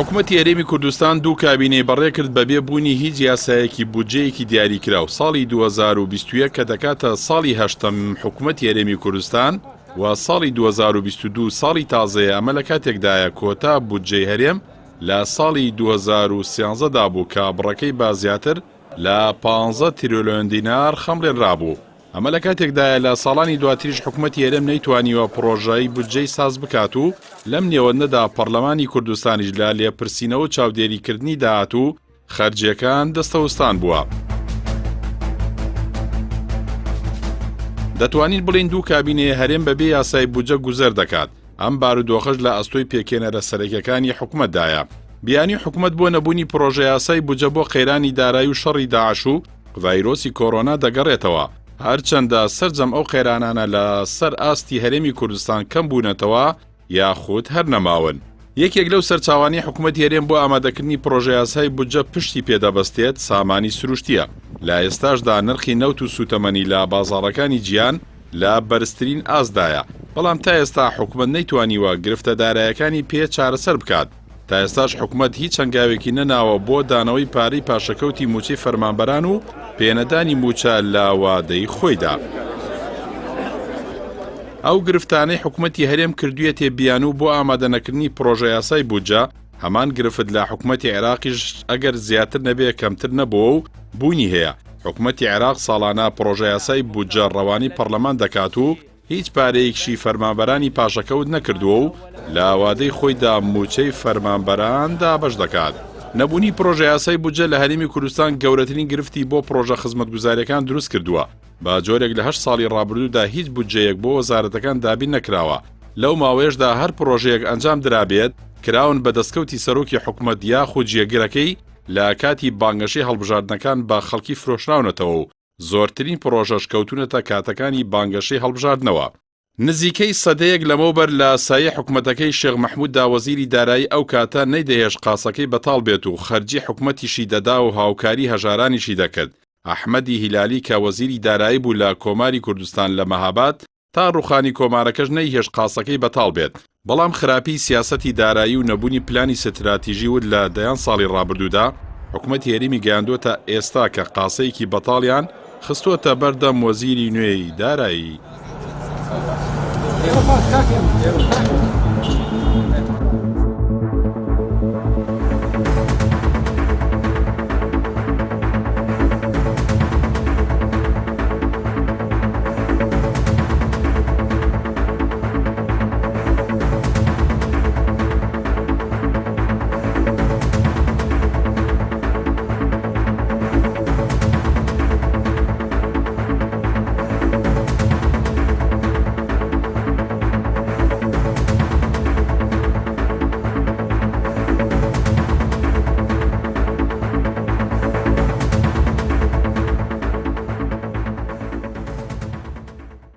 حکومەتی هەرێمی کوردستان دوو کابینەی بەڕێکرد بەبێ بوونی هیچ یاسایەکی بودجەیەکی دیاریکراو، ساڵی 2021 کە دەکاتە ساڵی هەشتەم حکومەتی هەرێمی کوردستان و ساڵی 2022 ساڵی تازەیە ئەمە لە کاتێکدایە کۆتا بودجەی هەرێم لە ساڵی 2013 دا بوو کە بڕەکەی بە زیاتر لە پانزە تریلیۆن دینار خەمڵێنرابوو. ئەمە لە کاتێکدایە لە ساڵانی دواتریش حکومەتی هەرێم نەیتوانیوە پڕۆژەی بودجەی ساز بکات و لەم نێوەندەدا پەڕلەمانی کوردستانیش لە لێپرسینەوە و چاودێریکردنی داهات و خەرجیەکان دەستەوستان بووە. دەتوانین بڵێین دوو کابینەیە هەرێم بەبێ یاسای بودجە گوزەر دەکات، ئەم بارودۆخەش لە ئەستۆی پێکهێنەرە سەرەکیەکانی حکومەتدایە. بیانوی حکومەت بۆ نەبوونی پڕۆژەیاسای بودجە بۆ قەیرانی دارایی و شەڕی داعش و ڤایرۆسی کۆرۆنا دەگەڕێتەوە، هەرچەندە سەرجەم ئەو قەیرانانە لە سەر ئاستی هەرێمی کوردستان کەم بوونەتەوە یاخود هەر نەماون. یەکێک لەو سەرچاوانەی حکومەتی هەرێم بۆ ئامادەکردنی پڕۆژەیاسای بودجە پشتی پێدەبەستێت سامانی سروشتییە، لە ئێستاشدا نرخی نەوت و سوتەمەنی لە بازاڕەکانی جیهان لە بەرزترین ئاستدایە، بەڵام تا ئێستا حکومەت نەیتوانیوە گرفتە دارایەکانی پێ چارەسەر بکات. تا ئێستاش حکومەت هیچ هەنگاوێکی نەناوە بۆ دانەوەی پارەی پاشەکەوتی مووچەی فەرمانبەران و پێنەدانی مووچە لە وادەی خۆیدا. ئەو گرفتانەی حکومەتی هەرێم کردوویەتێ بیانوو بۆ ئامادەنەکردنی پڕۆژەیاسای بودجە، هەمان گرفت لە حکومەتی عێراقیش ئەگەر زیاتر نەبێ کەمتر نەبووە و بوونی هەیە، حکومەتی عێراق ساڵانە پڕۆژەیاسای بودجە ڕەوانەی پەڕلەمان دەکات و هیچ پارەیەکشی فەرمانبەرانی پاشەکەوت نەکردووە و لە وادەی خۆیدا مووچەی فەرمانبەران دابەش دەکات. نەبوونی پڕۆژەیاسای بودجە لە هەرێمی کوردستان گەورەترین گرفتی بۆ پڕۆژە خزمەتگوزارییەکان دروست کردووە، بە جۆرێک لە هەشت ساڵی ڕابردوودا هیچ بودجەیەک بۆ وەزارەتەکان دابین نەکراوە، لەو ماوەیەشدا هەر پڕۆژەیەک ئەنجام درابێت کراون بە دەستکەوتی سەرۆکی حکومەت یاخود جێگرەکەی لە کاتی بانگەشەی هەڵبژاردنەکان بە خەڵکی فرۆشراونەتەوە و زۆرترین پڕۆژەش کەوتوونەتە کاتەکانی بانگەشەی هەڵبژاردنەوە. نزیکەی سەدەیەک لەمەوبەر لە سایەی حکومەتەکەی شێخ مەحموددا وەزیری دارایی ئەو کاتە نەیدەهێشت قاسەکەی بەتاڵ بێت و خەرجی حکومەتیشی دەدا و هاوکاری هەژارانیشی دەکرد. ئەحمەدی هیلالی کە وەزیری دارایی بوو لە کۆماری کوردستان لە مەهاباد، تا ڕوخانی کۆمارەکەش نەیهێشت قاسەکەی بەتاڵ بێت، بەڵام خراپیی سیاسەتی دارایی و نەبوونی پلانی ستراتیژی ورد لە دەیان ساڵی ڕابردوودا، حکومەتی هەرێمی گەیاندووەتە ئێستا کە قاسەیەکی بەتاڵیان خستووەتە بەر دەم وەزیری نوێی دارایی.